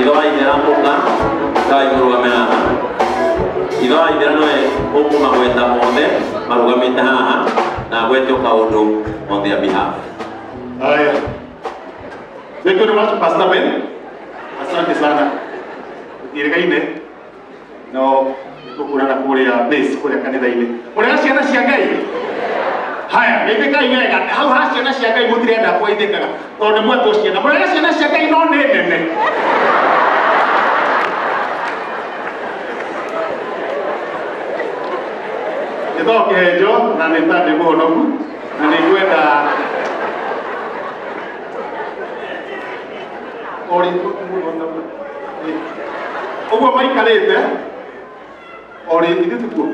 Ithe wa Ithera mũka kai mũrũgame haha. Ithe wa Ithera nĩwe ũkũmagweta othe marũgamĩte haha na agwete o kaũndũ on their behalf. Haya. Thank you very much, Pastor Ben. Asante sana. Tũtiĩrĩgaine no nĩtũkuonana kũrĩa base kũrĩa kanitha-inĩ. Ũrĩa ciana cia Ngai. Haya, geithĩkai wega. Hau ha ciana cia Ngai mũtirenda kũgeithĩkaga tondũ nĩ mwetwo ciana. Mũrĩa ciana cia Ngai no nĩ nene. Njĩtagwo Kĩhenjo na nĩ ta ndĩ mũhonoku na nĩ ngwenda ũguo maikarĩte o rĩngĩ ithuĩ tikuo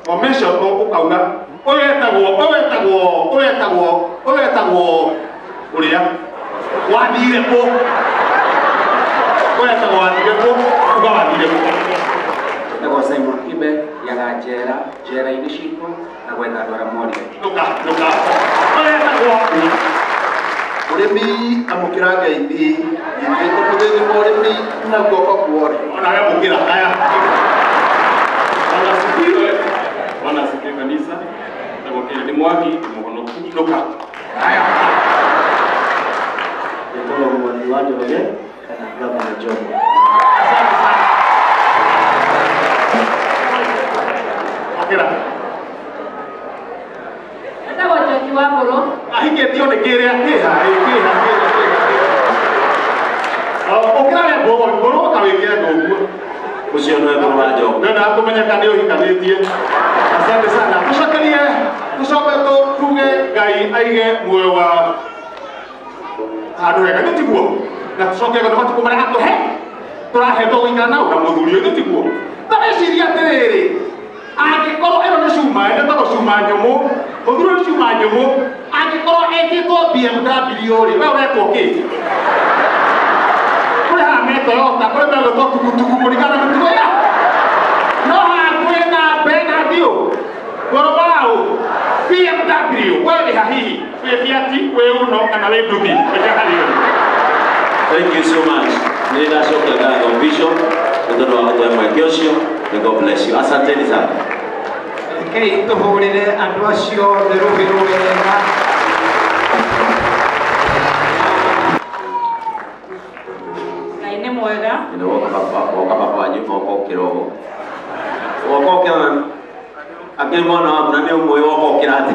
o mention ũkauga ũyũ etagwo ũyũ etagwo ũyũ etagwo ũyũ etagwo ũrĩa wathire kũ ũyũ etagwo wathire kũ uga wathire kũ. Njĩtagwo Simon Kibe, thiaga njera, njera-inĩ citũ na gwetha andũ arĩa morire. Nũka nũka ũyũ etagwo Mũrĩmi amũkĩra ngeithi nyitĩtwo mũthĩgi mũrĩmi na guoko kuore. Onawe mũkĩra aya. Bwana asifiwe. Bwana asifiwe kanisa. Njĩtagwo Kennedy Mwangi, ndĩ mũhonoku. Nũka aya. Njĩtagwo Mwathi wa Njoroge kana Gavana Jomo. Asante sana. Okĩra. Njĩtagwo Njoki wa Mbũrũ. Ahikĩtio nĩ kĩrĩa kĩha ĩ kĩha kĩha kĩha. Ũkĩra we mbũrũ mbũrũ ũkawĩkĩra ũguo. Ũcio nĩwe mũrũ wa Njogu. Ndĩrenda kũmenyeka nĩ ũhikanĩtie. Asante sana. Tũcokerie tũcoke tuge Ngai aige muoyo wa handũ hega nĩ tiguo na tũcoke nĩ matukũ marĩa atũhe tũrahetwo gũikara nao na mũthuri ũyũ nĩ tiguo. Ta wĩcirie atĩrĩrĩ, angĩkorwo ĩno nĩ cuma ĩtagwo cuma nyũmũ, mũthuri ũyũ nĩ cuma nyũmũ, angĩkorwo etĩtwo BMW rĩ, we ũretwo kĩ? Kũrĩ haha me Toyota, kũrĩ megwĩtwo tukutuku kũringana na mĩtugo ya no haha kwĩna Bernard ũ Ngoro waũ BMW, we wĩ ha hihi? Wĩ Fiat, wĩ Uno kana wĩ nduthi? Reke harĩ ũyũ. Thank you so much. Nĩ ndacokia ngatho Bishop nĩ tondũ wa gũtũhe mweke ũcio. May God bless you. Asanteni sana. Rekei tũhũrĩre andũ acio othe rũhĩ rwega. Ngai nĩ mwega. Nĩ woka baba, woka baba wanyu woka ũkĩra ũũ. Woka ũkĩra na akĩrĩ mwana waku na nĩ ũmũĩ woka ũkĩra atĩ.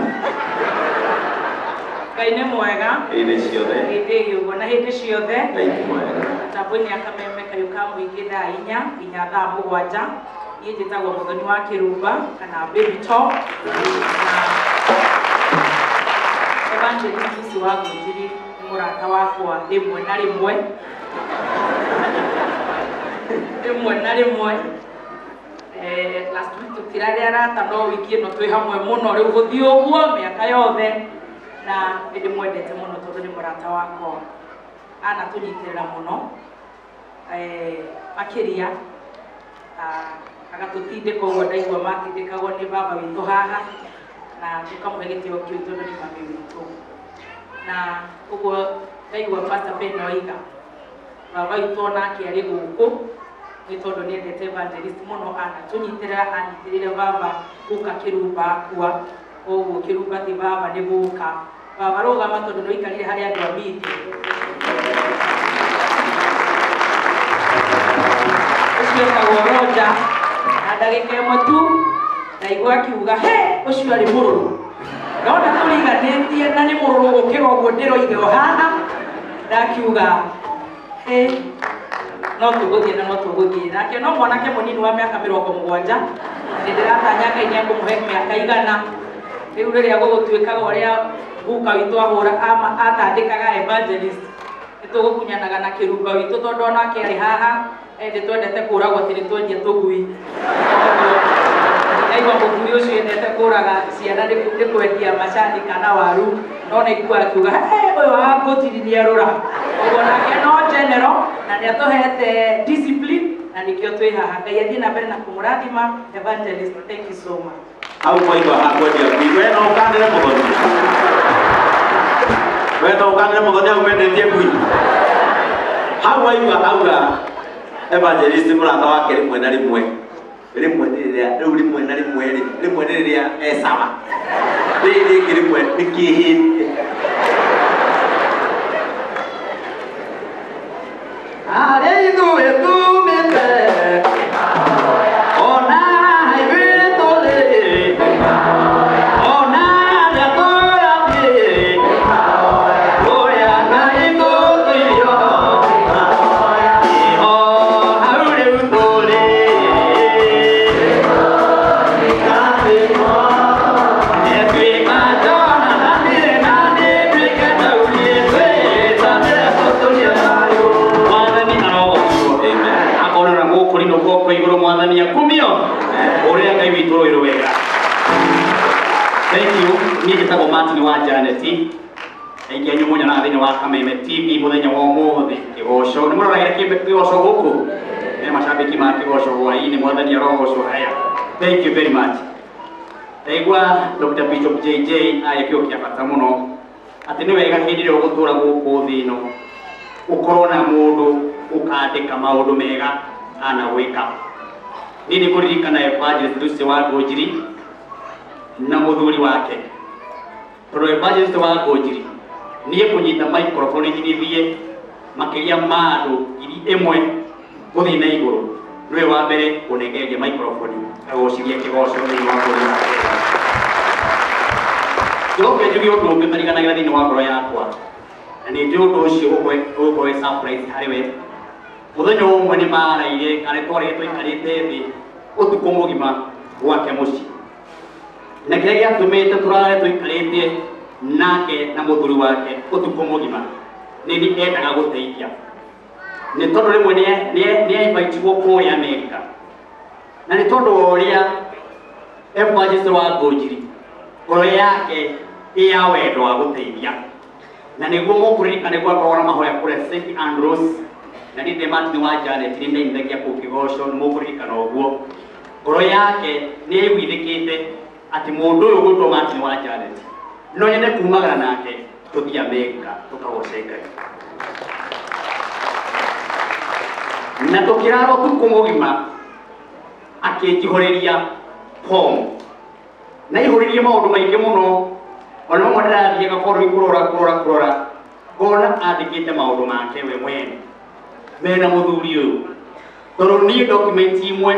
Ngai nĩ mwega. Hĩndĩ ciothe. Hĩndĩ ĩyo ũguo na hĩndĩ ciothe. Ngai nĩ mwega. Mĩtambo-inĩ ya Kameme kayũ ka mũingĩ thaa inya nginya thaa mũgwanja. Niĩ njĩtagwo Mũthoni wa Kĩrumba kana Baby Top. Na Evangelist ũcio wa Ngũnjiri nĩ mũrata wakwa rĩmwe na rĩmwe. Rĩmwe na rĩmwe. Last week tũtirarĩ arata no wiki ĩno twĩ hamwe mũno rĩu gũthiĩ ũguo mĩaka yothe na nĩ ndĩmwendete mũno tondũ nĩ mũrata wakwa anatũnyitĩrĩra mũno makĩria agatũtindĩka ũguo ndaigua matindĩkagwo nĩ baba witũ haha na tũkamũhe gĩtĩo kĩu tondũ nĩ mami witũ na ũguo ndaigua Pastor Ben oiga baba witũ onake arĩ gũkũ nĩ tondũ nĩ endete evangelist mũno anatũnyitĩrĩra anyitĩrĩire baba gũka kĩrumba akua koguo kĩrumba ti baba nĩ gũka baba rũgama tondũ nĩ waikarire harĩ andũ a media ũcio etagwo Roger na ndagĩka ĩmwe tu ndaigua akiuga he ũcio arĩ mũrũrũ ndona tũriganĩtie na nĩ mũrũrũ gũkĩra ũguo ndĩroiga o haha ndakiuga he no tũgũthiĩ na no tũgũthiĩ nake no mwanake mũnini wa mĩaka mĩrongo mũgwanja nĩ ndĩratanya Ngai nĩ ekũmũhe mĩaka igana rĩu rĩrĩa gũgũtuĩkaga ũrĩa guka witũ ahũra atandĩkaga evangelist nĩ tũgũkunyanaga na kĩrumba witũ tondũ onake arĩ haha ĩndĩ twendete kũragwo atĩ nĩ twendia tũgui. Ndaigua mũthuri ũcio endete kũraga ciana nĩ kwendia macani kana waru, no nĩ aiguaga akiuga "Hey, ũyũ wa ngũtiri nĩ erũra." Ũguo nake no general na nĩ atũhete discipline na nĩkĩo twĩ haha. Ngai athiĩ na mbere na kũmũrathima evangelist. Thank you so much. Hau mwaigua ha kwendia ngui we no ũkanĩre mũthoni we no ũkanĩre mũthoni hau wendetie ngui hau waigua auga. Evangelist mũrata wake rĩmwe na rĩmwe rĩmwe nĩ rĩrĩa rĩu rĩmwe na rĩmwe rĩ rĩmwe nĩ rĩrĩa e sawa rĩrĩ rĩngĩ rĩmwe nĩ kĩhĩtie. Harĩa ithuĩ tumĩte ona ithuĩ tũrĩ ona arĩa tũrathiĩ kũrĩa Ngai tũtũirio o hau rĩu tũrĩ. Nĩtuĩka Jona na nĩtuĩke Daudi twĩtanĩre gũtũria thayũ. Mwathani arogocwo. Akorwo na gũkũ rino guoko igũrũ mwathani akumio ũrĩa Ngai witũ rũĩ rwega. Thank you. Niĩ njĩtagwo Martin wa Janet. Aingĩ anyu mũnyonaga thĩinĩ wa Kameme TV mũthenya wa ũmũthĩ kĩgoco. Nĩ mũroragĩra kĩgoco gũkũ? Nĩ macambĩki ma kĩgoco hwaĩ-inĩ mwathani arogocwo. Haya. Thank you very much. Ndaigua Dr. Bishop JJ aria kĩo kĩa bata mũno atĩ nĩ wega hĩndĩ ĩrĩa ũgũtũra gũkũ thĩ ĩno ũkorwo na mũndũ ũkandĩka maũndũ mega anagwĩka. Niĩ nĩ ngũririkana Evangelist Lucy wa Ngũnjiri na mũthuri wake, tondũ Evangelist wa Ngũnjiri niĩ kũnyita microphone nyinithie makĩria ma andũ 1000 gũthiĩ na igũrũ nĩwe wa mbere kũnengereria microphone agociria kĩgoco thĩinĩ wa bũrũri wa Kenya. Njoke njuge ũndũ ũngĩ ũtariganagĩra thĩinĩ wa ngoro yakwa na nĩ njũĩ ũndũ ũcio ũgũkorwo wĩ surprise harĩ we. Mũthenya ũmwe nĩ maraire kana twarĩ tũikarĩte thĩ ũtukũ mũgima gwake mũciĩ, na kĩrĩa gĩatũmĩte tũrare tũikarĩte nake na mũthuri wake ũtukũ mũgima nĩ nĩ endaga gũteithia, nĩ tondũ rĩmwe nĩ aibaitirwo kũrĩa Amerika, na nĩ tondũ wa ũrĩa Evangelist wa Ngũnjiri ngoro yake ĩ ya wendo wa gũteithia, na nĩguo mũkũririkana gwakorwo na mahoya kũrĩa St Andrews, na niĩ ndĩ Martin wa Janet nĩ ndainithagia kũu kĩgoco, nĩ mũkũririkana ũguo. Ngoro yake nĩ yaiguithĩkĩte atĩ mũndũ ũyũ ũgwĩtwo Martin wa Janet no nyende kumagara nake tũthiĩ Amerika tũkagoce Ngai. Na tũkĩrara ũtukũ mũgima akĩnjihũrĩria form, na ihũrĩrie maũndũ maingĩ mũno, ona mamwe ndĩrathiaga bũrũri kũrora kũrora kũrora ngona andĩkĩte maũndũ make we mwene mena mũthuri ũyũ, tondũ niĩ document imwe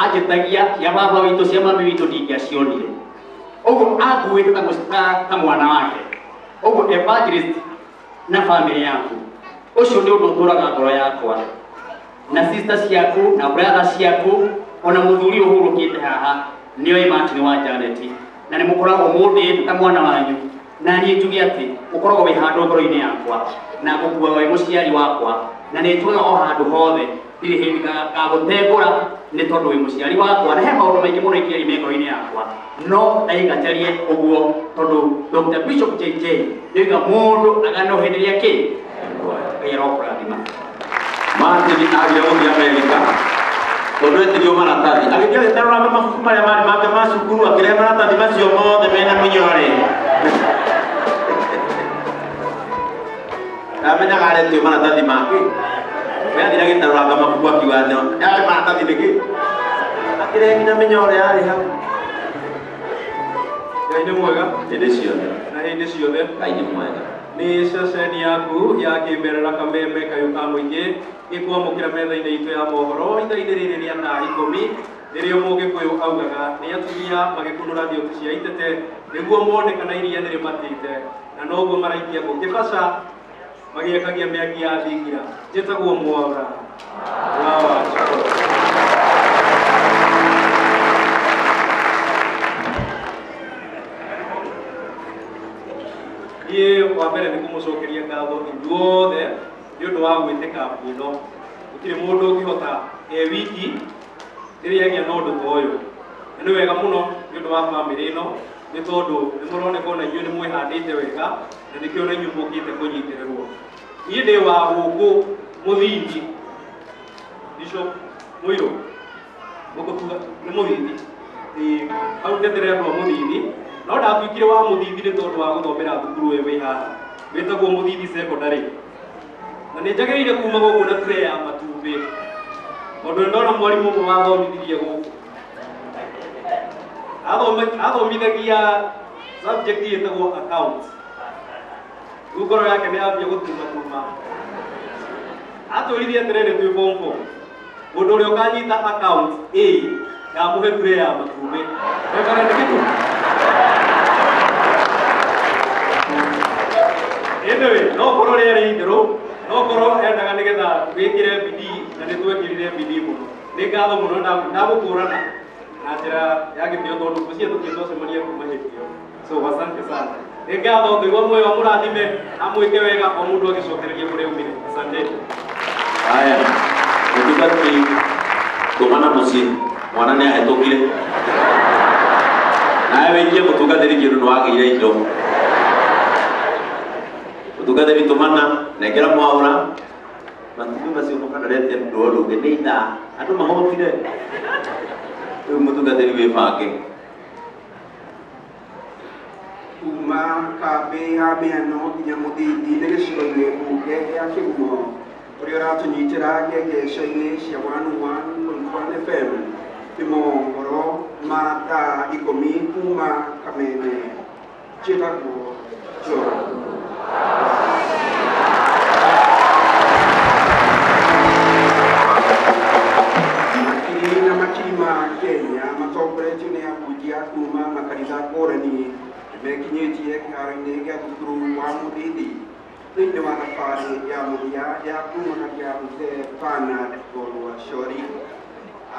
anjĩtagia cia baba witũ cia mami witũ ndingĩacionire, ũguo anguĩte ta mwana wake. Ũguo Evangelist na famĩlĩ yaku, ũcio nĩ ũndũ ũtũraga ngoro yakwa, na sister ciaku na brother ciaku ona mũthuri ũhurũkĩte haha nĩoĩ Martin wa Janet, na nĩ mũkoragwo mũndĩĩte ta mwana wanyu, na niĩ njuge atĩ ũkoragwo wĩ handũ ngoro-inĩ yakwa na ngũkuaga wĩ mũciari wakwa, na nĩ njugaga o handũ hothe ndirĩ hĩndĩ ngagũtengũra nĩ tondũ wĩ mũciari wakwa, na he maũndũ maingĩ mũno ingĩaria me ngoro-inĩ yakwa no ndaiga njarie ũguo, tondũ Dr. Bishop JJ nĩoiga mũndũ agano hĩndĩ ĩrĩa kĩ Ngai arokũrathima. Martin agire gũthiĩ Amerika tondũ etirio maratathi, agĩthiĩ agĩtarũranga mabuku marĩa marĩ make ma cukuru, akĩrehe maratathi macio mothe mena mũnyore. Ndamenyaga aretio maratathi make, we athire agĩtarũranga mabuku akiuga no yarĩ maratathi nĩkĩ, akĩrehe nginya mĩnyore yarĩ hau. Ngai nĩ mwega hĩndĩ ciothe na hĩndĩ ciothe. Ngai nĩ mwega. Nĩ ceceni yaku ya kĩmerera Kameme kayũ ka mũingĩ ĩkwamũkĩra metha-inĩ itũ ya mohoro ithaa-inĩ rĩrĩ rĩa thaa 10 nĩrĩo mũgĩkũyũ augaga nĩ atumia magĩkunũra thioti cia itete nĩguo mone kana iria nĩ rĩmatĩte, na noguo maraikia ngũ kĩbaca magĩakagia mĩaki ya thingira. Njĩtagwo Mwaura wa Wanjikũ. Niĩ wa mbere nĩ kũmũcokeria ngatho inyuothe nĩ ũndũ wa gwĩtĩka mbu ĩno. Gũtirĩ mũndũ ũngĩhota e wiki rĩrĩa agĩa na ũndũ ta ũyũ, na nĩ wega mũno nĩ ũndũ wa bamĩrĩ ĩno, nĩ tondũ nĩ mũroneka ona inyuĩ nĩ mwĩhandĩte wega, na nĩkĩo ona inyuĩ mũkĩte kũnyitĩrĩrwo. Niĩ ndĩ wa gũkũ Mũthingi, Bishop Mũirũ gũkũ tuga nĩ Mũthithi, ĩĩ hau ndetere andũ a Mũthithi, no ndatuĩkire wa Mũthithi nĩ tondũ wa gũthomera thukuru ũyũ wĩ haha wĩtagwo Mũthithi Secondary, na nĩ njagĩrĩire kuma gũkũ na tray ya matumbĩ. Tondũ nĩ ndona mwarimũ ũmwe wathomithirie gũkũ. Athomithagia subject ĩtagwo accounts. Rĩu ngoro yake nĩ yambia gũtumatuma. Atwĩrire atĩrĩrĩ twĩ form four, mũndũ ũrĩa ũkanyita account A ndamũhe tray ya matumbĩ. Reverend Gĩtu. Anyway, no korwo rĩarĩ itherũ, no korwo endaga nĩgetha twĩkĩre bidii na nĩ twekĩrire bidii mũno. Nĩ ngatho mũno ndagũkũrana na njĩra ya gĩtĩo tondũ ngwĩciria tũtirĩ twacemania kuma hĩndĩ ĩyo. So asante sana. Nĩ ngatho Ngai wa muoyo amũrathime, amwĩke wega o mũndũ agĩcokereria kũrĩa aumire. Asante. Haya, mũtungatĩri tũmana mũciĩ mwana nĩ ahĩtũkire nawe wĩikie mũtungatĩri kĩndũ nĩ wagĩire indo mũtungatĩri tũmana nengera mwaũra matumbĩ macio mũkanarete ndũo rũngĩ nĩ ithaa andũ mahũtire rĩu mũtungatĩri wĩbange. Kuma kambĩ ya Mĩano nginya Mũthingi-inĩ gĩcigo-inĩ mbunge ya Kĩgumo, ũrĩa ũratũnyitĩra ngengeco-inĩ cia 101.1 FM, nĩ mohoro ma thaa ikũmi kuma Kameme. Njĩtagwo John. Makiri na makiri ma Kenya matongoretio nĩ ahunjia kuma makanitha ngũrani nĩmekinyĩtie kĩharo-inĩ gĩa thukuru wa Mũthithi thĩinĩ wa thabarĩ ya mũthia ya kumagaria Mzee Bernard Ngorwacori.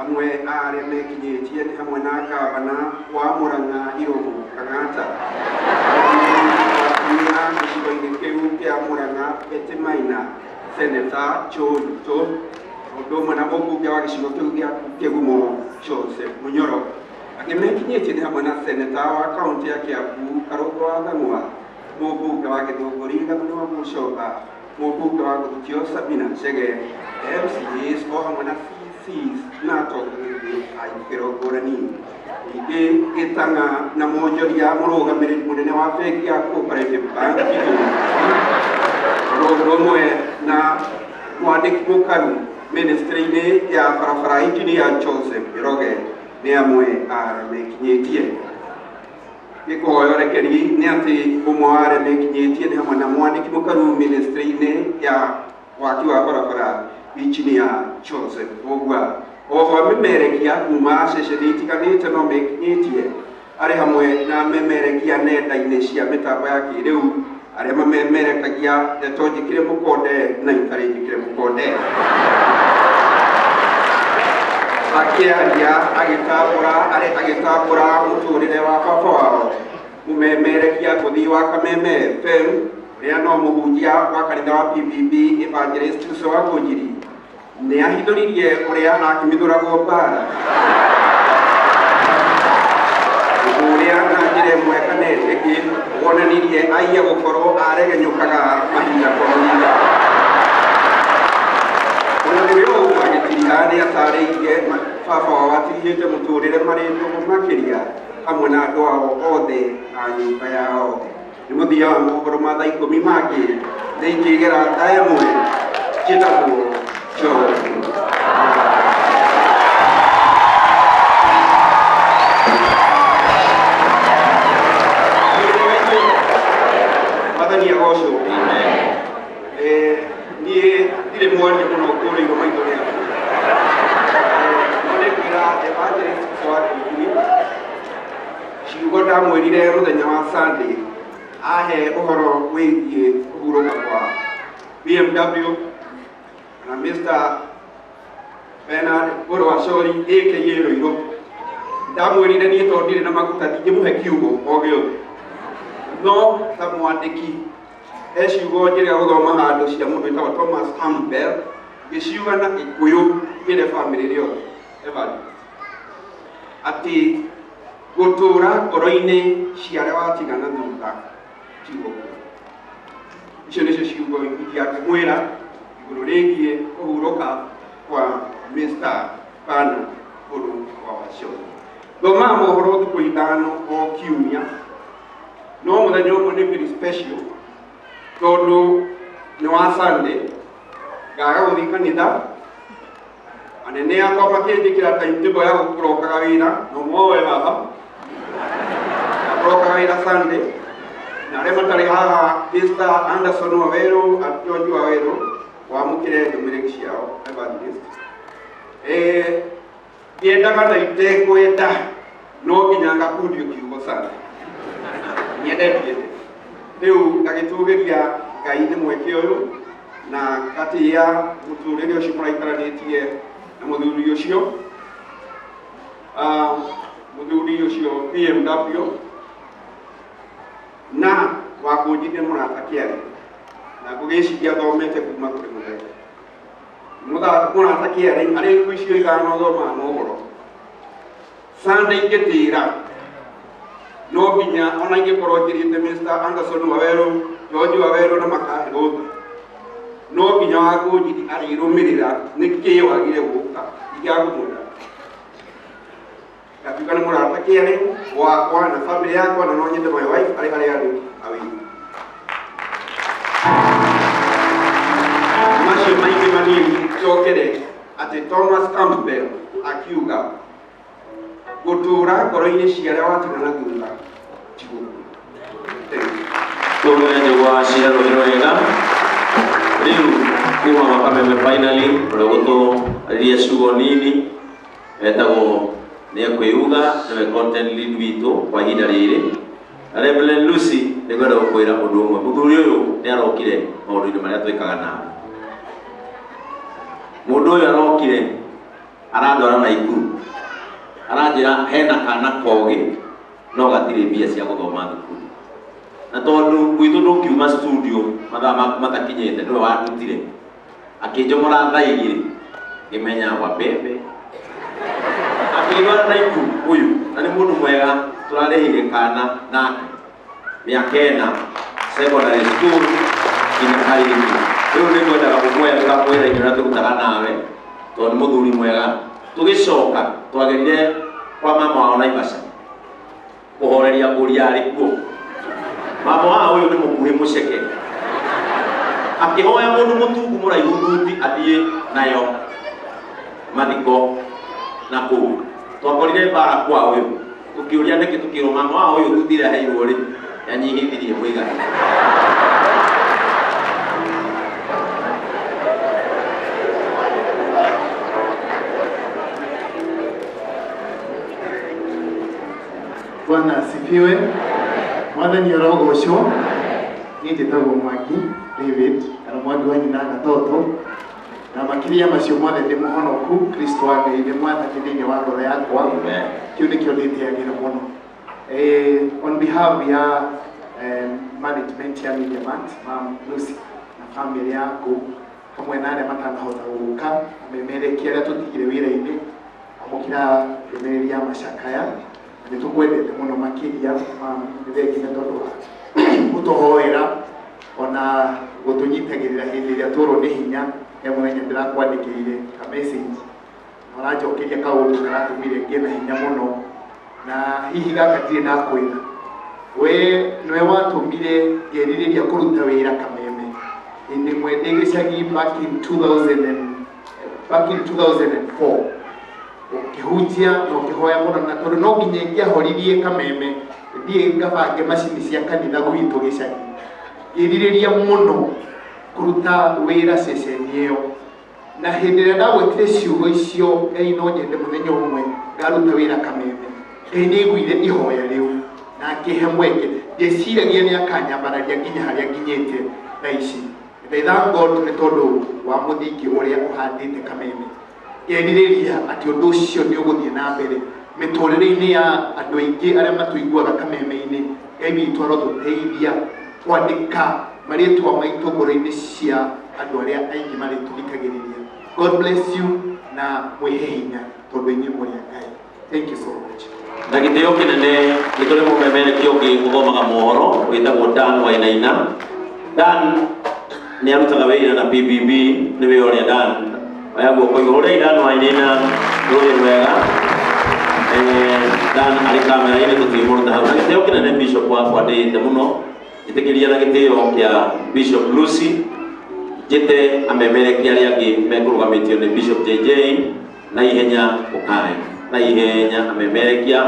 Amwe a arĩa mekinyĩtie nĩ hamwe na ngavana wa Murang'a Irũngũ Kang'ata, atumia gĩcigo-inĩ kĩu kĩa Murang'a Betty Maina, Seneta Joe Ruto, ũndũ ũmwe na mũmbunge wa gĩcigo kĩu gĩa Kĩgumo Joseph Munyoro. Angĩ mekinyĩtie nĩ hamwe na seneta wa kaũntĩ ya Kiambu Karũngũ wa Thang'wa, mũmbunge wa Gĩthũngũri Gathoni wa Mũcomba, mũmbunge wa Gũthukio Sabina Chege, MCAs o hamwe na CCs na atongoria a ikĩro ngũrani. Ningĩ Gĩtang'a na mwonjoria mũrũgamĩrĩri mũnene wa bengi ya Cooperative Bank Gĩthũngũri, ũndũ ũmwe na mwandĩki mũkaru ministry-inĩ ya barabara Engineer Joseph Njoroge nĩ amwe a arĩa mekinyĩtie. Gĩkũhoya ũrekeri nĩ atĩ ũmwe wa arĩa mekinyĩtie nĩ hamwe na mwandĩki mũkaru ministry-inĩ ya waki wa barabara Engineer Joseph Mbugua. Oho amemerekia kuma ceceni itiganĩte no mekinyĩtie arĩ hamwe na amemerekia nenda-inĩ cia mĩtambo ya kĩrĩu arĩa mamemerekagia ndeto njĩkĩre mũkonde na itarĩ njĩkĩre mũkonde. Akĩaria agĩtambũra arĩ agĩtambũra mũtũrĩre wa baba wao mũmemerekia ngũthi wa Kameme FM ũrĩa no mũhunjia wa kanitha wa PPB Evangelist Uso wa Ngũnjiri nĩ ahithũririe ũrĩa akĩmithũragwo mbara ũndũ ũrĩa na njĩra ĩmwe kana ĩngĩ wonanirie aiya gũkorwo aregenyũkaga mahinda kwa mahinda. Ona kũrĩ o ũguo agĩtiriha nĩ atarĩirie baba wao atirihĩte mũtũrĩre marĩ ndũgũ makĩria hamwe na andũ ao othe a nyũmba yao. Nĩ mũthia wa mohoro ma thaa ikũmi mangĩ nĩ ingĩgera thaa ĩmwe. Njĩtagwo John. Mwathani agocwo. Niĩ ndirĩ mwaria mũno ngũrĩirwo maitho nĩ andũ. No nĩ ngwĩra Evangelist wa Kĩngiri ciugo ndamwĩrire mũthenya wa Sunday ahe ũhoro wĩgiĩ kũhurũka kwa BMW na Mr. Bernard Ngorwacori aka Rũirũ. Ndamwĩrire niĩ tondũ ndirĩ na maguta ndingĩmũhe kiugo o gĩothe, no ta mwandĩki he ciugo njĩrĩga gũthoma handũ cia mũndũ wĩtagwo Thomas Campbell ngĩciuga na Gĩkũyũ ngĩre bamĩrĩ rĩothe Evangelist atĩ gũtũra ngoro-inĩ cia arĩa watigana thutha ti gũkua. Icio nĩcio ciugo ingĩakĩmwĩra igũrũ rĩgiĩ kũhurũka kwa Mr. Bernard Ũrũ wa Wacioni. Thomaga mohoro thikũ ithano o kiumia, no mũthenya ũmwe nĩ very special tondũ nĩ wa Sunday, ngaga gũthiĩ kanitha. Anene akwa makĩnjĩkĩra timetable ya gũkũrokaga wĩra na ũmwe we haha akũrokaga wĩra Sunday na arĩa matarĩ haha Mr. Anderson Wawerũ George Wawerũ wamũkĩre ndũmĩrĩri ciao evangelist. Ndiendaga na itekwenda no nginya ngakundio kiugo sana nyendetiete rĩu ngagĩtũgĩria Ngai nĩ mweke ũyũ na ngatĩĩa mũtũrĩre ũcio mũraikaranĩtie na mũthuri ũcio, mũthuri ũcio BMW na wakũnjithia mũrata kĩarĩ na ngũgĩciria thomete kuma kũrĩ mũthemba mũrata kĩarĩ arĩ thikũ icio ithano thomaga mohoro Sunday ingĩtĩra no nginya ona ingĩkorwo njĩrĩte Mr. Anderson Wawerũ, George Wawerũ na makahe rũtha no nginya wakũnjithi arĩrũmĩrĩra nĩkĩ wagire gũka ingĩakũmwĩra ngatuĩka nĩ mũrata kĩarĩ wakwa na family yakwa na no nyende my wife arĩ harĩa arĩ awĩ macio maingĩ manini njokere atĩ Thomas Campbell akiuga gũtũũra ngoro-inĩ cia arĩa watiga na thutha ti gũkua. Thank you. Tũgũre njũgwa cira rũhĩ rwega rĩu kuma makameme finally ũrĩa ũgũtũarĩria ciugo nini etagwo nĩ ekwĩuga nĩwe content lead witũ kwa ihinda rĩrĩ. Na Reverend Lucy nĩngwenda gũkwĩra ũndũ ũmwe, mũthuri ũyũ nĩ arokire maũndũ-inĩ marĩa twĩkaga nawe. Mũndũ ũyũ arokire arandwara Naikuru aranjĩra hena kana kogĩ no gatirĩ mbia cia gũthoma thukuru, na tondũ gwitũ ndũngiuma studio mathaa maku matakinyĩte nĩwe wandutire akĩnjomora thaa igĩrĩ ngĩmenya wabebe akĩndwara Naikuru ũyũ na nĩ mũndũ mwega tũrarĩhĩire kana nake mĩaka ĩna secondary school nginya karĩki. Rĩu nĩ ngwendaga gũkũhe kamwĩra-inĩ ũrĩa tũrutaga nawe tondũ nĩ mũthuri mwega. Tũgĩcoka twagerire kwa mama wao Naivasha kũhoreria mbũri yarĩ kuo. Mama wao ũyũ nĩ mũkuhĩ mũceke, akĩhoya mũndũ mũtungu mũraihu thuti athiĩ nayo mathiko na kũu. Twakorire mbara kwa ũyũ tũkĩũria nĩkĩ, tũkĩrwo mama wao ũyũ thuti ĩrĩa aheirwo rĩ yanyihithirie mũigana. Bwana asifiwe. Mwathani arogocwo. Niĩ njĩtagwo Mwangi David kana Mwangi wa nyina Gatoto, na makĩria macio mothe ndĩ mũhonoku. Kristo wa Ngai nĩ mwathani thĩinĩ wa ngoro yakwa. Kĩu nĩkĩo ndĩtĩagĩra mũno. On behalf ya management ya Media Max, Mam Lucy na family yaku hamwe na arĩa matanahota gũka, amemerekia arĩa tũtigire wĩra-inĩ, amũkĩra ndũmĩrĩri ya macakaya. Nĩ tũkwendete mũno makĩria mam, nĩ thengi nĩ tondũ wa gũtũhoera ona gũtũnyitagĩrĩra hĩndĩ ĩrĩa tworwo nĩ hinya. He mũthenya ndĩrakwandĩkĩire ka message na ũranjokeria kaũndũ karatũmire ngĩe na hinya mũno, na hihi gaka ndirĩ ndakwĩra we nĩwe watũmire ngerirĩria kũruta wĩra Kameme hĩndĩ ĩmwe ndĩ gĩcagi back in 2000 and, back in 2004 ũkĩhunjia na ũkĩhoya mũno, na tondũ no nginya ingĩahoririe Kameme thiĩ ngabange macini cia kanitha gwitũ gĩcagi, ngĩrirĩria mũno kũruta wĩra ceceni ĩyo. Na hĩndĩ ĩrĩa ndagwetire ciugo icio, Ngai no nyende mũthenya ũmwe ngaruta wĩra Kameme, Ngai nĩ aiguire ihoya rĩu na akĩhe mweke. Ndieciragia nĩ akanyambararia nginya harĩa nginyĩte thaa ici. And I thank God nĩ tondũ wa mũthingi ũrĩa ũhandĩte Kameme. Ngerirĩria atĩ ũndũ ũcio nĩ ũgũthiĩ na mbere mĩtũrĩre-inĩ ya andũ aingĩ arĩa matũiguaga Kameme-inĩ. Ngai witũ arotũteithia kwandĩka marĩtwa maitũ ngoro-inĩ cia andũ arĩa aingĩ marĩtũthikagĩrĩria. God bless you na mwĩhe hinya tondũ inyuĩ mũrĩ a Ngai. Thank you so much. Na gĩtĩo kĩnene nĩ tũrĩ mũmemerekia ũngĩ ũthomaga mohoro wĩtagwo Dan Wainaina. Dan nĩ arutaga wĩra na PBB, nĩwe ũrĩa Dan. Oya guoko igũrũ rĩai Dan Wainaina rũhĩ rwega. Dan arĩ kamera-inĩ tũtingĩmũruta hau. Na gĩtĩo kĩnene Bishop wakwa ndĩĩte mũno, njĩtĩkĩria na gĩtĩo kĩa Bishop Lucy njĩte amemerekia arĩa angĩ mekũrũgamĩtio nĩ Bishop JJ. Na ihenya ũkae na ihenya amemerekia.